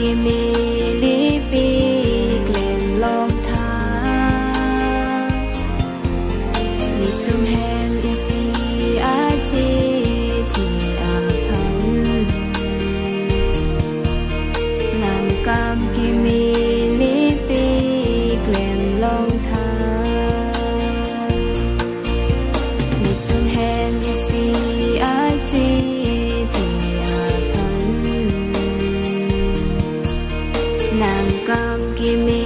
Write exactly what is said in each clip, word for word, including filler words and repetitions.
Kimi lipi klem long tha. Netum hem isi achithi aphan. Nangkam kimi lipi klem long tha. Netum hem isi achithi aphan. Nangkam kimi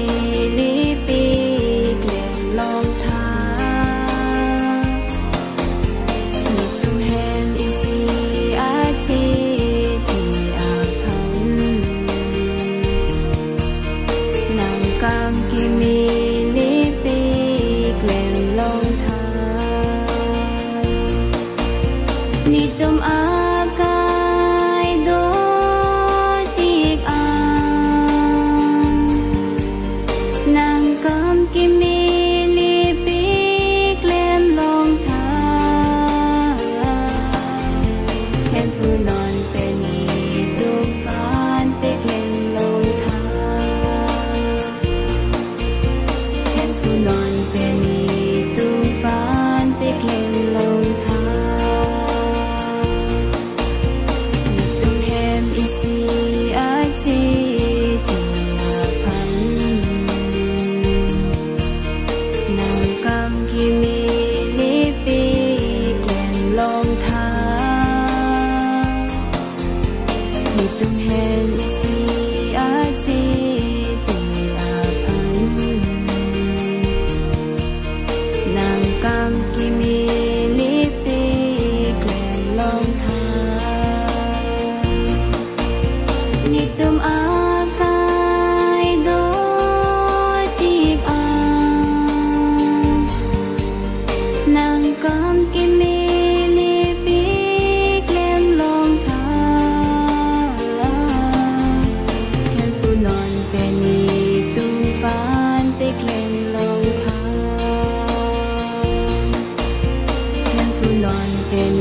lipi klem long tha. Netum hem isi achithi aphan. Nangkam kimi lipi klem long tha. Netum akai do tik an. Nangkam kimi lipi klem long tha. Hemphu non pen netum aphan peklem long tha. Hemphu non pen netum aphan peklem long tha. Netum hem isi achithi aphan. Nangkam kimi lipi klem long tha. Netum hem isi achithi aphan. Nangkam kimi lipi klem long tha. Netum akai do tik an. Nangkam kimi lipi klem long tha. Hemphu non pen netum aphan peklem long tha. Hemphu non pen